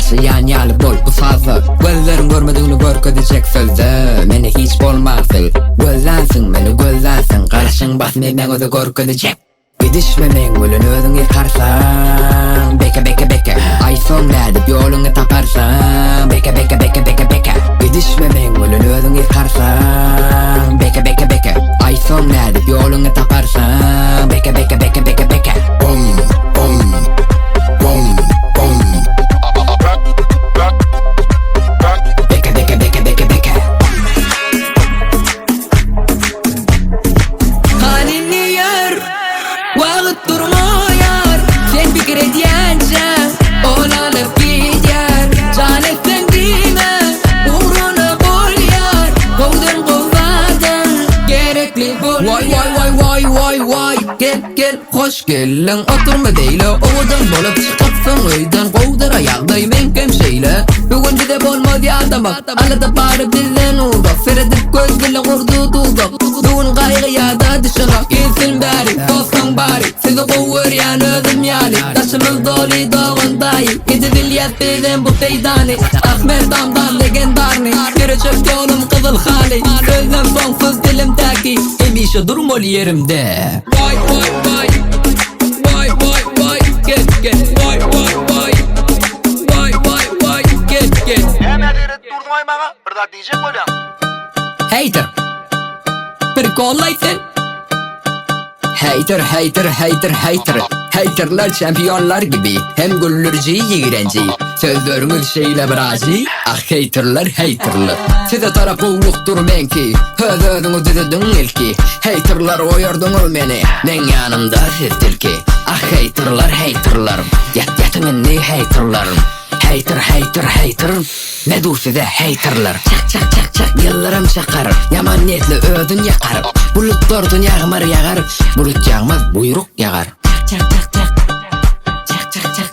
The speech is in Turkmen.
Ýaşaýan ýaly bol bu sazda Gözleriň görmedigini görkezjek sözde Meni hiç bolmansyň Gözlänsiň meni gözlänsiň Garaşyň basym meň özi görkezjek Gidişme meň bilen özüň ýykarsaň Beke beke beke Aý soň nädip ýoluňy taparsaň Beke beke beke beke beke Gidişme meň bilen özüň ýykarsaň Beke beke beke Aý soň nädip ýoluňy taparsaň Beke beke beke beke beke Bom bom bom bom Beke beke beke beke beke Halyny ýör Wagt durmaýar Sen pikir edýänçä Ol alyp gidýär Jan etseň diýme Ugruna bolýar Gowudan gowy adam Gerekli bolýar Waý waý waý waý waý waý Gel gel hoş geldiň Oturma beýle owadan bolup Çykypsyň öýden gowudyra ýagdaý meňkem şeýle Bu gün bize bolmaz ýadamak Alada bary bizden uzak Seredip göz bilen gurdy duzak Bu gün gaýgy ýada düşenok Gelsin bäri dostlaň bary Sizi gowy görýän özüm ýaly Daşymyz doly dogan daýy Edibilýäs bizem bu peýdany Ahmet Amdan legendarny Ýörejek ýolum gyzyl haly Sözlem soňsuz dilimdäki Hemişe durmaly ýerimde. Waý waý waý Waý waý waý Gel gel Waý waý waý Waý waý waý Gel gel Näme seredip durduňaý maňa? Bir zat diýjek bolýaň. Hater Prikollaý sen Hater hater hater hater Haterler çempionlar gibi Hem güldüriji ýigrenji Sözleriňiz şeýle bir ajy Ah haterler haterler Size tarap gowlukdyr meňki Öz özüňi düzediň ilki Haterler oýardyňyz meni Meň ýanymda siz tilki Ah haterler haterler Ýat ýatyň indi haterler Hater hater hater Ne dur size haterler Çak çak çak çak ýyldyrym çakar Ýaman niýetli özün ýakar Bulutlardan ýagmyr ýagar Bulut ýagmaz buýruk ýagar Çak çak çak çak Çak çak çak.